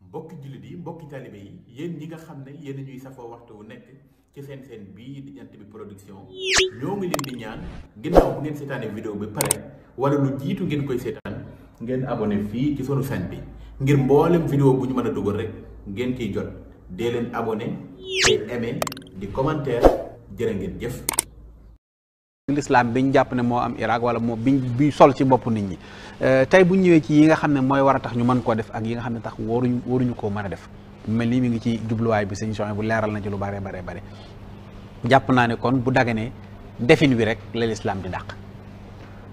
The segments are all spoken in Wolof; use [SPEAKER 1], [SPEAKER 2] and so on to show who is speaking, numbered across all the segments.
[SPEAKER 1] mbokki jullit yi mbokki taalibe yi yéen ñi nga xam ne yéen ñuy safoo waxtu wu nekk ci seen bii di Jant Bi Production ñoo ngi leen di ñaan ginnaaw bu ngeen seetaanee vidéo bi pare wala lu jiitu ngeen koy seetaan ngeen abonné fii ci sunu chaîne bi ngir mboolem vidéo bu ñu mën a dugal rek ngeen ciy jot dee leen abonné te aimé di commentaire jërë ngeen jëf.
[SPEAKER 2] l'islam biñ jàpp ne moo am Irak wala moo bi sol ci bopp nit ñi tey bu ñëwee ci yi nga xam ne mooy war a tax ñu mën koo def ak yi nga xam ne tax waruñu koo mën a def mel ni mi ngi ci jubluwaay bi sëñ Sonia bu leeral na ci lu bare jàpp naa ne kon bu daganee defin wi rek la l'islam di dàq.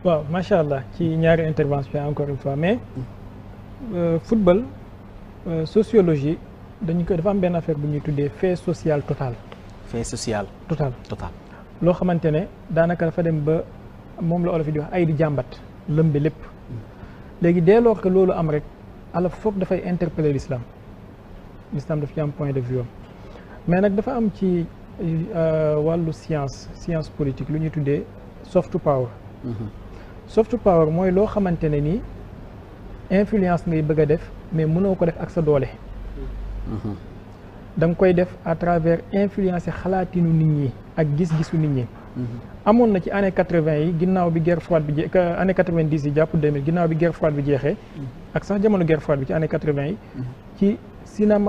[SPEAKER 3] waaw macha allah ci ñaari intervention encore une fois mais football sociologie dafa am benn affaire bu ñuy tuddee fait social total.
[SPEAKER 2] fait social
[SPEAKER 3] total. loo xamante ne daanaka dafa dem ba moom la olof yi di wax ay di jàmbat lëmbe lépp léegi dès lors que loolu am rek ala foog dafay interpeller l'islam daf ci am point de vue am mais nag dafa am ci wàllu science politique lu ñuy tuddee soft power. soft power mooy loo xamante ne nii influence ngay bëgg a def mais mënoo ko def ak sa doole. da nga koy def à travers influencer xalaatinu nit ñi ak gis-gisu nit ñi. amoon na ci année 80 yi ginnaaw bi guerre froide bi année 90 yi jàpp 2000 ginnaaw bi guerre froide bi jeexee. ak sax jamono guerre froide bi ci année 80 yi. ci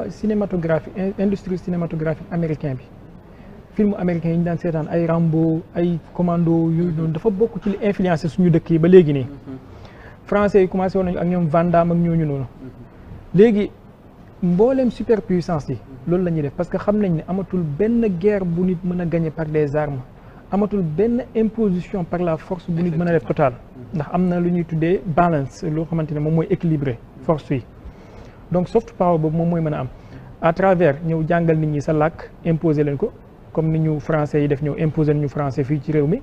[SPEAKER 3] cinématographie industrie cinématographique américain bi. film américain yi ñu daan seetaan ay Rambo ay commando yooyu noonu dafa bokk ci li influencer suñu dëkk yi ba léegi nii. français yi commencé woon nañu ak ñoom Van Damme ak ñooñu noonu. léegi mboolem superpuissance yi. loolu la ñuy def parce que xam nañ ne amatul benn guerre bu nit mën a gagner par des armes amatul benn imposition par la force bu nit mën a def total ndax am na lu ñuy tuddee balance loo xamante ne moom mooy équilibré force yi donc soft power boobu moom mooy mën a am à travers ñëw jàngal nit ñi sa làkk imposer leen ko comme ni ñu français yi def ñëw imposer ñu français fii ci réew mi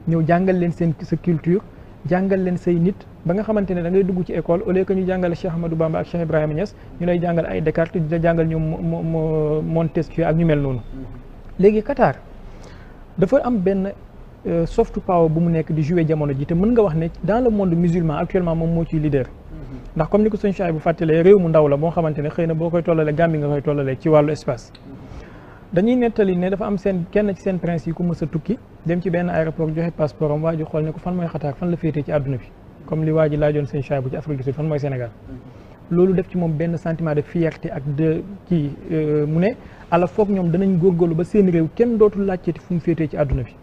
[SPEAKER 3] ñëw jàngal leen sa culture jàngal leen say nit ba nga xamante ne da ngay dugg ci école au lieu que ñu jàngale Cheikh Ahmadou Bamba ak Cheikh Ibrahima Niass ñu lay jàngal ay Descartes di la jàngal ñoom Montesquieu ak ñu mel noonu. léegi Qatar dafa am benn soft power bu mu nekk di jouer jamono ji te mën nga wax ne dans le monde musulman actuellement moom moo ciy leader. ndax comme ni ko sëñ Cheikh bu fàttalee réew mu ndaw la boo xamante ne xëy na boo koy tollalee Gambie nga koy tollalee ci wàllu espace. dañuy nettali ne dafa am kenn ci seen prince yi ku mës a tukki dem ci benn aéroport joxe passeport am waa ji xool ne ko fan mooy Qatar fan la féetee ci àdduna bi comme li waa ji laajoon seen chaay bu ci Afrique du Sud fan mooy Sénégal. loolu def ci moom benn sentiment de fierté ak de kii mu ne ala foog ñoom danañ góorgóorlu ba seen réew kenn dootul laajteeti fu mu féetee ci àdduna bi.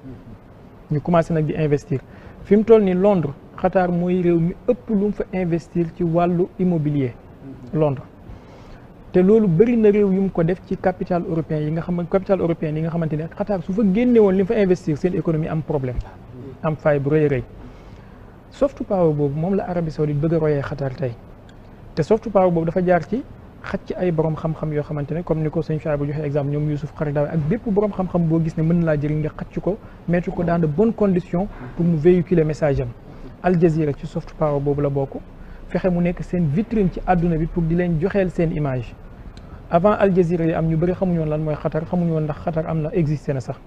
[SPEAKER 3] ñu commencé nag di investir fi mu toll nii Londres Qatar mooy réew mi ëpp lu mu fa investir ci wàllu immobilier. Londres. te loolu bëri na réew yu mu ko def ci capital européen yi nga xamante ne Qatar su fa génne woon li mu fa investir seen économie am problème am faay bu rëy rëy soft power boobu moom la Arabie Saoudite bëgg a royee Qatar tey te soft power boobu dafa jaar ci xaj ci ay borom xam-xam yoo xamante ne comme ni ko sëñ Chouaib bu joxe exemple ñoom Youssouf Qaradawi ak bépp borom xam-xam boo gis ne mën na laa jëriñ nga xaj ko mettre ko dans de bonnes conditions pour mu véhiculer message am Al Jazeera ci soft power boobu la bokk fexe mu nekk seen vitrine ci àdduna bi pour di leen joxeel seen image avant Al Jazeera yi am ñu bëri xamuñu woon lan mooy Qatar xamuñu woon ndax Qatar am na existé na sax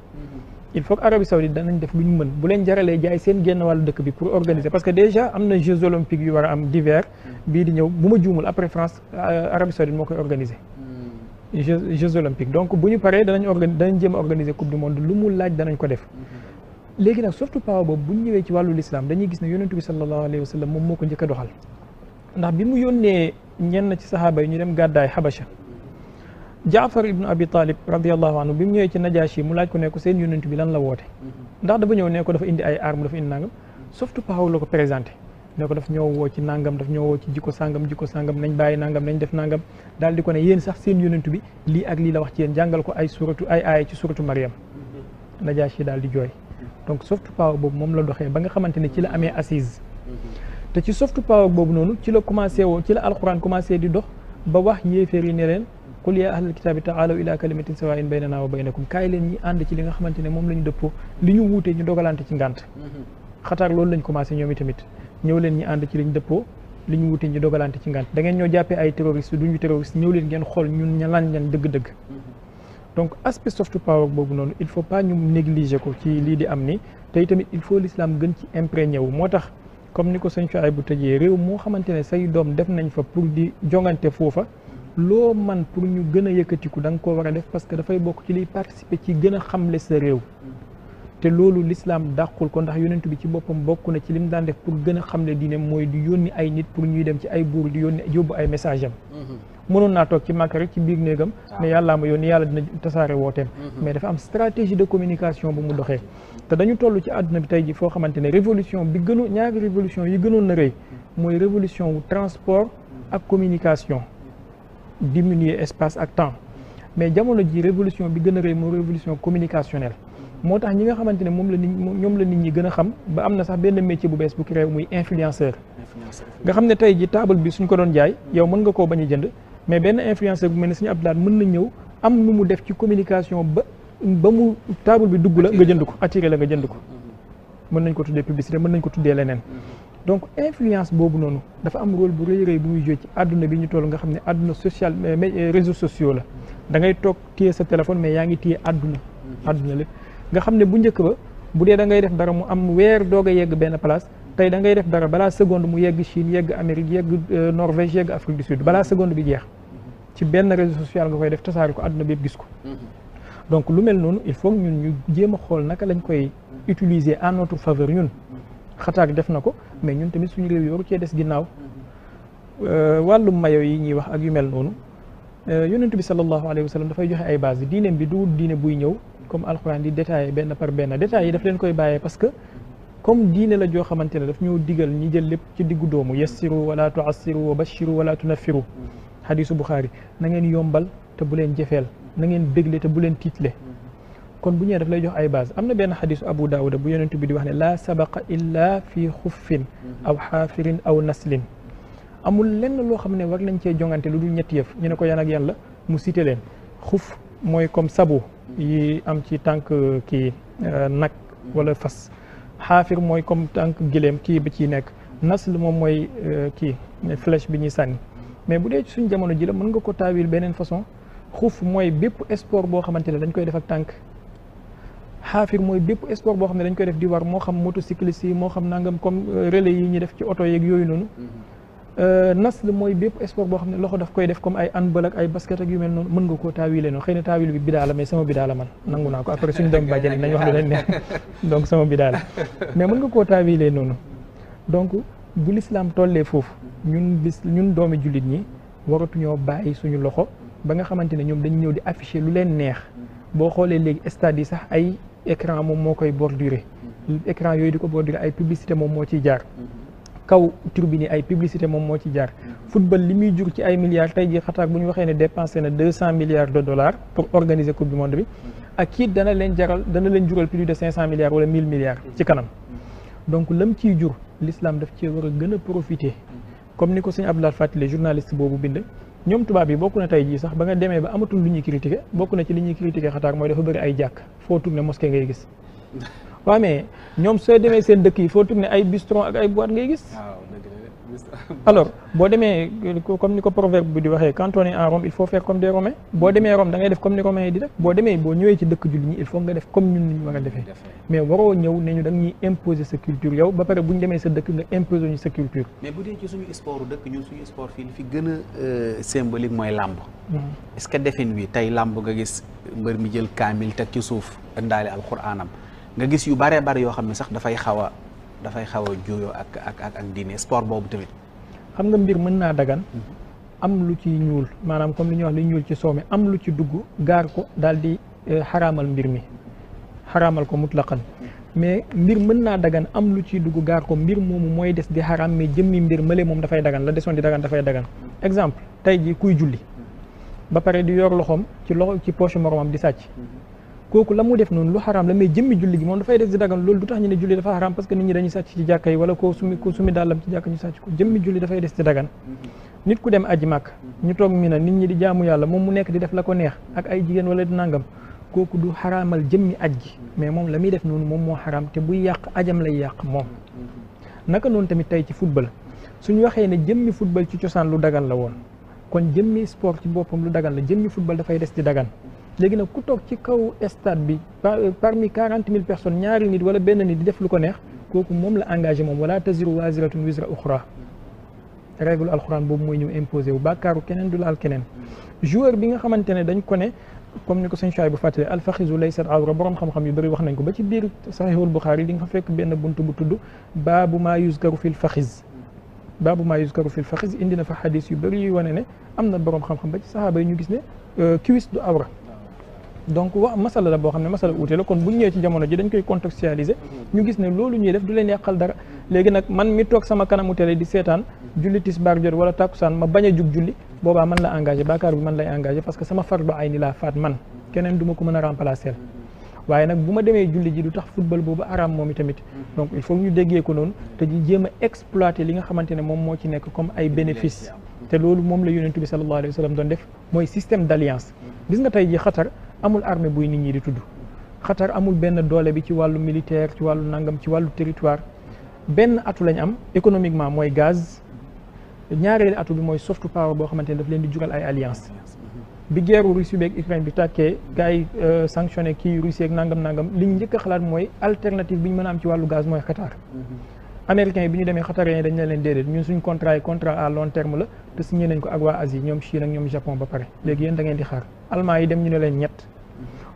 [SPEAKER 3] il faut que Arabie Saoudite danañ def lu ñu mën bu leen jaralee jaay seen génn wàllu dëkk bi pour organiser parce que déjà am na Jeux olympiques yu war a am d'hiver bii di ñëw bu ma juumul après France Arabie Saoudite moo koy organiser Jeux olympiques donc bu ñu paree danañ jéem a organiser coupe du monde lu mu laaj danañ ko def léegi nag soft power boobu bu ñu ñëwee ci wàllu l'islam dañuy gis ne yonentu bi sallallahu alayhi wa sallam moom moo ko njëkk a doxal ndax bi mu yónnee ñenn ci sahaaba yi ñu dem gàddaay Habasha Jaafar ibnu Abi Talib radiallahu anhu bi mu ñëwee ci Najashi mu laaj ko ne ko seen yonent bi lan la woote ndax dafa ñëw ne ko dafa indi ay armes dafa indi nangam soft power la ko présenté ne ko daf ñëw woo ci nangam daf ñëw woo ci jikko sangam nañ bàyyi nangam nañ def nangam daal di ko ne yéen sax seen yonent bi lii ak lii la wax ci yéen jàngal ko ay aaya ci suratu Maryam Najashi daal di jooy donc soft power boobu moom la doxee ba nga xamante ne ci la amee assise te ci soft power boobu noonu ci la commencé woo ci la alquran commencé di dox ba wax yéeféer yi ne leen qul yaa ahlal kitaabi taalaw ila kalimatin sawaa'in baynanaa wa baynakum kaay leen ñi ànd ci li nga xamante ne moom la ñu dëppoo li ñu wuutee ñu dogalante ci ngànt Qatar loolu lañ commencé ñoom itamit ñëw leen ñi ànd ci li ñu dëppoo li ñu wuutee ñu dogalante ci ngànt da ngeen ñoo jàppee ay terroriste duñu terroriste ñëw leen ngeen xool ñun ña lan ñan dëgg-dëgg donc aspect soft power boobu noonu il faut pas ñu négliger ko ci lii di am ni te itamit il faut l'islam gën ci imprégné wu moo tax comme ni ko sëñ Chouaib bu tëjee réew moo xamante ne say doom def nañ fa pour di jongante foofa loo man pour ñu gën a yëkkatiku da nga koo war a def parce que dafay bokk ci liy participer ci gën a xamle sa réew te loolu l'islam dàqul ko ndax yonent bi ci boppam bokk na ci lim daan def pour gën a xamle diine mooy di yónni ay nit pour ñuy dem ci ay buur di yóbbu ay message am mënoon naa toog ci Makka rek ci biir néegam ne yàllaa ma yónni yàlla dina tasaare wooteem mais dafa am stratégie de communication bu mu doxee te dañu toll ci àdduna bi tey ji foo xamante ne révolution bi gënoon ñaari révolution yi gënoon na rëy mooy révolution wu transport ak communication diminuer espace ak temps mais jamono ji révolution bi gën a rëy mooy révolution communicationnelle moo tax ñi nga xamante ne ñoom la nit ñi gën a xam ba am na sax benn métier bu bees bu créé muy influenceur nga xam ne tey ji table bi suñ ko doon jaay yow mën nga koo bañ a jënd mais benn influenceur bu mel ne suñu Abdoulaye mën na ñëw am nu mu def ci communication ba mu table bi dugg la nga jënd ko attiré la nga jënd ko mën nañ ko tuddee publicité mën nañ ko tuddee leneen donc influence boobu noonu dafa am rôle bu rëy rëy bu muy joué ci àdduna bi ñu toll nga xam ne àdduna social réseaux sociaux la da ngay toog téye sa téléphone mais yaa ngi téye àdduna lépp nga xam ne bu njëkk ba bu dee da ngay def dara mu am weer doog a yegg benn place tey da ngay def dara balaa seconde mu yegg Chine yegg Amérique yegg Norvège yegg Afrique du Sud balaa seconde bi jeex ci benn réseau social nga koy def tasaari ko àdduna bi yëpp gis ko donc lu mel noonu il faut ñun ñu jéem a xool naka lañ koy utiliser en notre faveur ñun xataar def na ko mais ñun tamit suñu réew yi waru cee des ginnaaw wàllum mayo yi ñuy wax ak yu mel noonu yonent bi sallallahu alayhi wa sallam dafay joxe ay base diineem bi du diine buy ñëw comme alxuraan di détaillé benn par benn détails yi daf leen koy bàyyee parce que comme diine la joo xamante ne daf ñoo digal ñi jël lépp ci diggu doomu yassiru wala tuassiru wa bashiru wala tunaffiru hadisu Buxaari na ngeen yombal te bu leen jëfeel na ngeen bégle te bu leen tiitle kon bu ñëwee daf lay jox ay base am na benn xadisu Abu Daawuda bu yonent bi di wax ne laa sabaqa illa fi xuffin aw xaafirin aw naslin amul lenn loo xam ne war nañ cee jongante lu dul ñetti yëf ñu ne ko yan ak yan la mu cité leen xuf mooy comme sabo yi am ci tànk kii nag wala fas xaafir mooy comme tànk gileem kii bi ciy nekk nasl moom mooy kii flèche bi ñuy sànni mais bu dee ci suñ jamono ji la mën nga ko taawil beneen façon xuf mooy bépp sport boo xamante ne dañ koy def ak tànk xaafir mooy bépp sport boo xam ne dañ koy def di war moo xam motocycliste yi moo xam nangam comme relais yi ñuy def ci oto yeeg yooyu noonu nasl mooy bépp sport boo xam ne loxo daf koy def comme ay handball ak ay basket ak yu mel noonu mën nga koo taawile noonu xëy na taawil bi bidaa la mais sama bidaa la man nangu naa ko après suñu dem bàjjali nañ wax lu leen neex donc sama bidaa la mais mën nga koo taawile noonu donc bu l'islam tollee foofu ñun doomi jullit ñi waratuñoo bàyyi suñu loxo ba nga xamante ne ñoom dañu ñëw di afficher lu leen neex boo xoolee léegi stade yi sax ay écran moom moo koy bordurer écran yooyu di ko bordurer ay publicité moom moo ciy jaar kaw tribune yi ay publicité moom moo ci jaar football li muy jur ci ay milliards tey jii xataak bu ñu waxee ne dépensé na 200 milliards de dollars pour organiser coupe du monde bi ak kii dana leen jural plus de 500 milliards wala 1000 milliards ci kanam donc lam ciy jur l'islam daf cee war a gën a profiter comme ni ko sëñ Abdoulaye fàttali journaliste boobu bind ñoom tubaab yi bokk na tey jii sax ba nga demee ba amatul lu ñuy critiquer bokk na ci li ñuy critiquer xataak mooy dafa bëri ay jàkk foo tourné mosquée ngay gis waaw mais ñoom soo demee seen dëkk yi foo tourné ay bistron ak ay boîte ngay gis alors boo demee comme ni ko proverbe bi di waxee quand on est en Rome il faut faire comme des Romains boo demee Rome da ngay def comme ni Romains yi di def boo demee boo ñëwee ci dëkk julli ñi il faut nga def comme ñun ni ñu war a defee mais waroo ñëw ne ñu da ñuy imposer sa culture yow ba pare bu ñu demee sa dëkk nga imposer ñu sa culture
[SPEAKER 2] mais bu dee ci suñu sport dëkk ñun suñu sport fii li fi gën a symbolique mooy làmb est-ce que defin wi tey làmb nga gis mbër mi jël kaamil teg ci suuf indaale alxuraanam nga gis yu bare bare yoo xam ne sax dafay xaw a juyoo ak diine sport boobu tamit
[SPEAKER 3] xam nga mbir mën naa dagan am lu ci ñuul maanaam comme li ñuy wax li ñuul ci soome am lu ci dugg gaar ko daal di xaraamal mbir mi xaraamal ko mutlaqan mais mbir mën naa dagan am lu ciy dugg gaar ko mbir moomu mooy des di xaraam mais jëmmi mbir mële moom dafay dagan la desoon di dagan dafay dagan exemple tey ji kuy julli ba pare di yor loxoom ci poche moromam di sàcc kooku la mu def noonu lu xaraam la mais jëmmi julli gi moom dafay des di dagan loolu du tax ñu ne julli dafa xaraam parce que nit ñi dañuy sàcc ci jàkka yi wala ko sumi dàllam ci jàkka ñu sàcc ko jëmmi julli dafay des di dagan nit ku dem aji màkk ñu toog Mina nit ñi di jaamu yàlla moom mu nekk di def la ko neex ak ay jigéen wala di nangam kooku du xaraamal jëmmi aj gi mais moom la muy def noonu moom moo xaraam te buy yàq ajam lay yàq moom naka noonu tamit tey ci football suñu waxee ne jëmmi football ci cosaan lu dagan la woon kon jëmmi sport ci boppam lu dagan la jëmmi football dafay des di dagan léegi nag ku toog ci kaw stade bi parmi 40 000 personnes ñaari nit wala benn nit di def lu ko neex kooku moom la engagé moom wala taziru waziratun wizra uxra règle alxuraan boobu mooy ñëw imposé wu bàkkaaru keneen du laal keneen joueur bi nga xamante ne dañ ko ne comme ni ko sëñ Chouaïb bu fàttalee alfaxisu laysat awra borom xam-xam yu bëri wax nañ ko ba ci biir Sahihul Bukhari di nga fa fekk benn buntu bu tudd baabu maa yuzkaru fil faxis baabu maa yuzkaru fil faxis indi na fa xadis yu bëri yuy wane ne am na borom xam-xam ba ci saxaaba yi ñu gis ne cuisse du awra donc masala la boo xam ne masala uute la kon bu ñu ñëwee ci jamono ji dañ koy contextualiser ñu gis ne loolu ñuy def du leen yàqal dara léegi nag man mi toog sama kanamu télé di seetaan julli tisbaar jot wala takkusaan ma bañ a jug julli boobaa man la engagé bàkkaar bi man lay engagé parce que sama fardu ayni laa faat man keneen du ma ko mën a remplacer waaye nag bu ma demee julli ji du tax football boobu araam moom itamit donc il faut ñu déggee ko noonu te ji jéem a exploiter li nga xamante ne moom moo ci nekk comme ay bénéfice te loolu moom la yonent bi sallallahu alayhi wa sallam doon def mooy système d'alliance gis nga tey ji Qatar amul armée buy nit ñi di tudd Qatar amul benn doole bi ci wàllu militaire ci wàllu nangam ci wàllu territoire benn atu lañ am économiquement mooy gaz ñaareelu atu bi mooy soft power boo xamante ne daf leen di jural ay alliance bi guerre Russie beeg Ukraine bi tàkkee gars yi sanctionné kii Russie ak nangam li ñu njëkk a xalaat mooy alternative bi ñu mën a am ci wàllu gaz mooy Qatar américains yi bi ñu demee Qatariens yi dañ ne leen déedéet ñun suñ contrat yi contrat à long terme la te signé nañ ko ak waa Asie ñoom Chine ak ñoom Japon ba pare léegi yéen da ngeen di xaar Allemand yi dem ñu ne leen ñett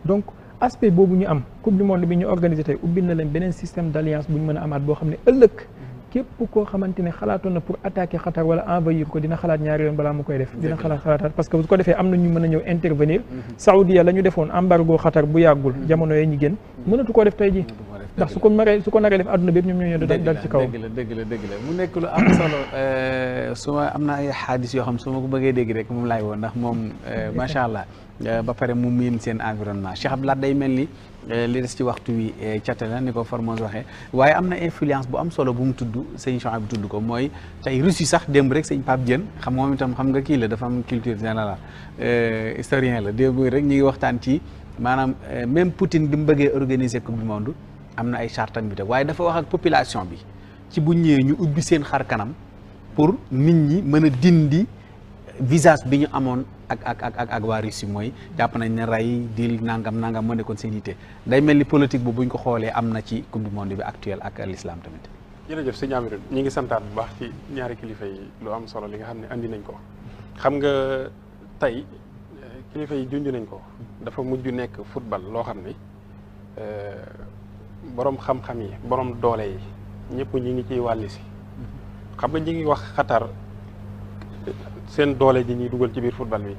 [SPEAKER 3] donc aspect boobu ñu am coupe du monde bi ñu organisé tey ubbil na leen beneen système d'alliance bu ñu mën a amaat boo xam ne ëllëg képp koo xamante ne xalaatoon na pour attaquer Qatar wala envahir ko dina xalaat ñaari yoon balaa mu koy def dina xalaataat parce que bu ko defee am na ñu mën a ñëw intervenir Saoudia la ñu defoon embargo Qatar bu yàggul jamono yee ñu génn mënatu koo def tey ji ndax su ko naree def àdduna bépp ñoom ñoo ñëw dal ci kaw
[SPEAKER 2] dëgg la mu nekk lu am solo su ma am na ay xaadis yoo xam su ma ko bëggee dégg rek moom laay woon ndax moom macha allah ba pare mu miin seen environnement Cheikh Abdoulaye day mel ni li des ci waxtu wi cate la ni ko Formose waxee waaye am na influence bu am solo bu mu tudd sëñ Chouaïb bu tudd ko mooy tey Russie sax démb rek sëñ Pape Diène xam moom itam xam nga kii la dafa am culture générale historien la démb rek ñu ngi waxtaan ci maanaam même Poutine bi mu bëggee organiser coupe du monde am na ay chartam bi te waaye dafa wax ak population bi ci bu ñëwee ñu ubbi seen xar kanam pour nit ñi mën a dindi visage bi ñu amoon ak waa Russie mooy jàpp nañ ne rey dil nangam moo nekkoon seen yitte day mel ni politique bu buñ ko xoolee am na ci coupe du monde bi actuel ak l'islam tamit.
[SPEAKER 4] jërëjëf sëñ Amirou ñi ngi santaat bu baax ci ñaari kilifa yi lu am solo li nga xam ne andi nañ ko xam nga tey kilifa yi junj nañ ko dafa mujj nekk football loo xam ne borom xam-xam yi borom doole yi ñëpp ñi ngi ciy wàlli si xam nga ñi ngi wax Qatar seen doole ji ñuy dugal ci biir football bi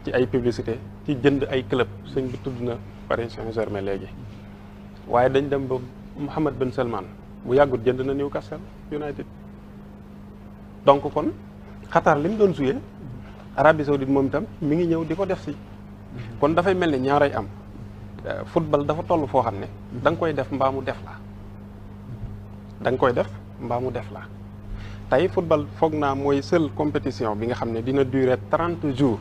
[SPEAKER 4] ci ay publicité ci jënd ay club sëñ bi tudd na Paris Saint-Germain léegi waaye dañ dem ba Mohammed Ben Salman bu yàggut jënd na Newcastle United donc kon Qatar li mu doon suyee Arabie Saoudite moom itam mi ngi ñëw di ko def si kon dafay mel ne ñaaray am football dafa toll foo xam ne da nga koy def mbaa mu def la tey football foog naa mooy seule compétition bi nga xam ne dina durer 30 jours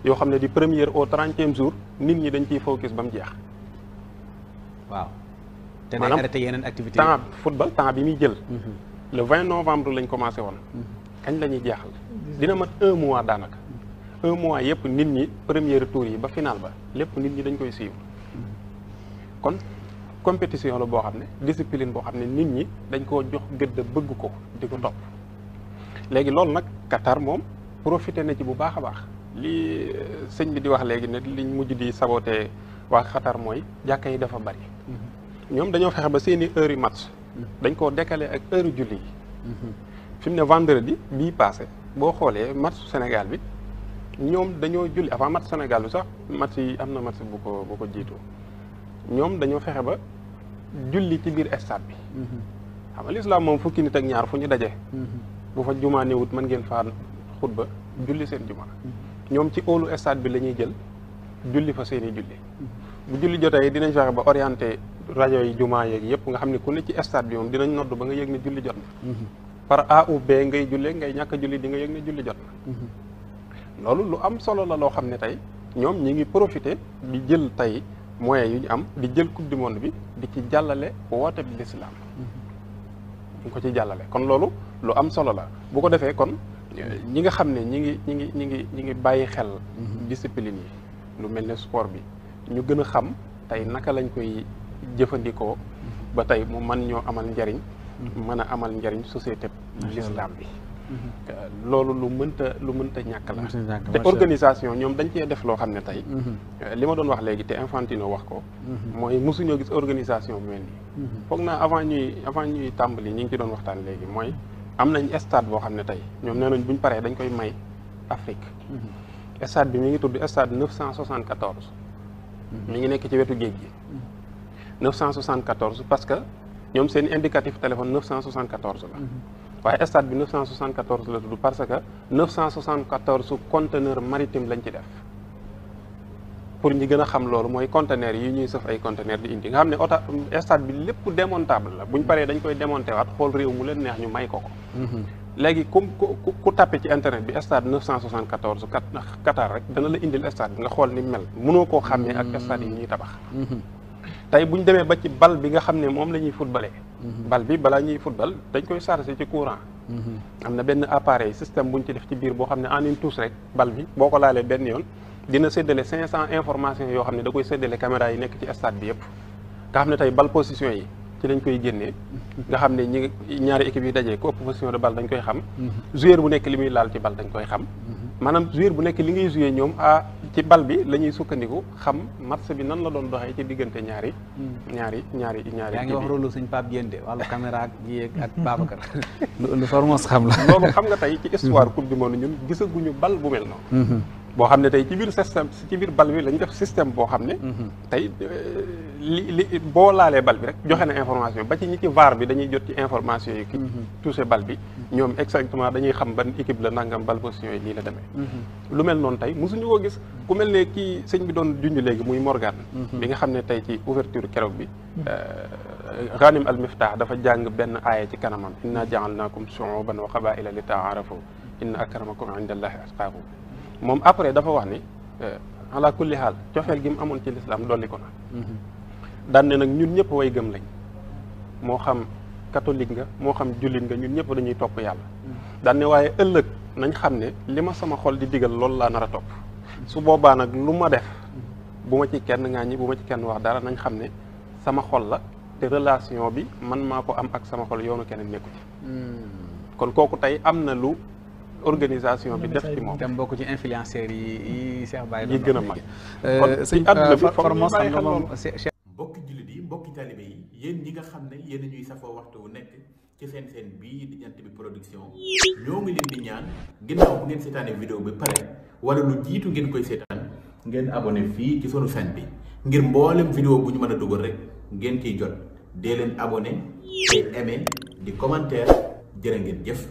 [SPEAKER 4] yoo xam ne du premier au 30e jour nit ñi dañ ciy focus ba mu jeex.
[SPEAKER 2] waaw te day arrêté yeneen activité
[SPEAKER 4] temps football temps bi muy jël. le 20 novembre lañ commencé woon. kañ la ñuy jeexal. dina mat 1 mois daanaka. 1 mois yëpp nit ñi premier tour yi ba final ba lépp nit ñi dañ koy suivre kon. compétition la boo xam ne discipline boo xam ne nit ñi dañ koo jox gëdd bëgg ko di ko topp léegi loolu nag Qatar moom profité na ci bu baax a baax li sëñ bi di wax léegi ne liñ mujj di saboté waa Qatar mooy jàkka yi dafa bari ñoom dañoo fexe ba seeni heure yu match dañ koo décalé ak heure julli yi fi mu ne vendredi bii passé boo xoolee match Sénégal bi ñoom dañoo julli avant match Sénégal bi sax match yi am na match bu ko jiitu ñoom dañoo fexe ba julli ci biir stade bi xam nga l'islam moom fukki nit ak ñaar fu ñu daje bu fa jumaa néewut mën ngeen faa xutba julli seen jumaa ñoom ci óolu stade bi la ñuy jël julli fa seeni julli bu julli jotee dinañ fexe ba orienté rajo yi jumaa yeeg yëpp nga xam ne ku ne ci stade bi moom dinañ nodd ba nga yëg ne julli jot na par A ou B ngay jullee ngay ñàkk a julli di nga yëg ne julli jot na loolu lu am solo la loo xam ne tey ñoom ñi ngi profité di jël tey moyens yu ñu am di jël coupe du monde bi di ci jàllale woote bi l'islam ñu ko ci jàllale kon loolu lu am solo la bu ko defee kon ñi nga xam ne ñi ngi bàyyi xel discipline yi lu mel ne sport bi ñu gën a xam tey naka lañ koy jëfandikoo ba tey mu man ñoo amal njariñ mën a amal njariñ société l'islam bi. loolu lu mënta ñàkk la te organisation ñoom dañ cee def loo xam ne tey li ma doon wax léegi te Infantino wax ko mooy mosuñoo gis organisation bu mel nii foog naa avant ñuy tàmbali ñi ngi ci doon waxtaan léegi mooy am nañ stade boo xam ne tey ñoom nee nañ buñ paree dañ koy may Afrique stade bi mi ngi tudd stade 974 mi ngi nekk ci wetu géej gi 974 parce que ñoom seen indicatif téléphone 974 la waaye stade bi 974 la tudd parce que 974 conteneur maritime lañ ci def pour ñi gën a xam loolu mooy conteneur yi ñuy sëf ay conteneur di indi nga xam ne stade bi lépp démontable la buñ paree dañ koy démonté waat xool réew mu leen neex ñu may ko léegi ku tapé ci internet bi stade 974 Qatar rek dana la indil stade bi nga xool ni mel mënoo koo xàmmee ak stade yi ñuy tabax tey bu ñu demee ba ci bal bi nga xam ne moom la ñuy footballé bal bi balaa ñuy football dañ koy chargé ci courant am na benn appareil système bu ñu ci def ci biir boo xam ne en une touche rek bal bi boo ko laalee benn yoon dina séddale 500 informations yoo xam ne da koy séddale caméra yi nekk ci stade bi yëpp nga xam ne tey bal position yi ci lañ koy génnee nga xam ne ñaari équipe yi dajee ko ëpp position de bal dañ koy xam joueur bu nekk li muy laal ci bal dañ koy xam maanaam joueur bu nekk li ngay joué ñoom ci bal bi la ñuy sukkandiku xam match bi nan la doon doxee ci diggante ñaari
[SPEAKER 2] yaa ngi wax rôle suñ Pape Guèye wàllu caméra ak Guèye ak Babacar lu formos xam la
[SPEAKER 4] loolu xam nga tey ci histoire coupe du monde ñun gisaguñu bal bu mel noonu boo xam ne tey ci biir système ci biir bal bi lañ def système boo xam ne tey li boo laalee bal bi rek joxe na information ba ci ñi ci VAR bi dañuy jot ci information yi ki touché bal bi ñoom exactement dañuy xam ban équipe la nangam bal position yi lii la demee lu mel noonu tey mosuñu ko gis ku mel ne kii sëñ bi doon junj léegi muy Morgan bi nga xam ne tey ci ouverture keroog bi Ghanim al Miftah dafa jàng benn aaya ci kanamam inna ja'alnakum shu'uban wa qabaa'ila li ta'aarafu inna akramakum indallahi atqaakum moom après dafa wax ni ala kulli xaal cofeel gi mu amoon ci lislaam dolli ko na daan ne nag ñun ñëpp way gëm lañ moo xam catholique nga moo xam jullit nga ñun ñëpp dañuy topp yàlla daan ne waaye ëllëg nañ xam ne li ma sama xol di digal loolu laa nar a topp su boobaa nag lu ma def bu ma ci kenn ŋaañi bu ma ci kenn wax dara nañ xam ne sama xol la te relation bi man maa ko am ak sama xol yoonu keneen nekku ci kon kooku tey am na lu organisation bi def ci moom
[SPEAKER 2] tam bokk ci influenceurs yi Cheikh Baye
[SPEAKER 4] yi gën a mag
[SPEAKER 2] kon sëñ àdduna bi formos xam nga moom
[SPEAKER 1] mbokki jullit yi mbokki talibé yi yéen ñi nga xam ne yéen a ñuy safoo waxtu wu nekk ci seen bii di Jant Bi Production ñoo ngi leen di ñaan ginnaaw bu ngeen seetaanee vidéo bi pare wala lu jiitu ngeen koy seetaan ngeen abonné fii ci sunu chaîne bi ngir mboolem vidéo bu ñu mën a dugal rek ngeen ciy jot dee leen abonné te aimé di commentaire jërë ngeen jëf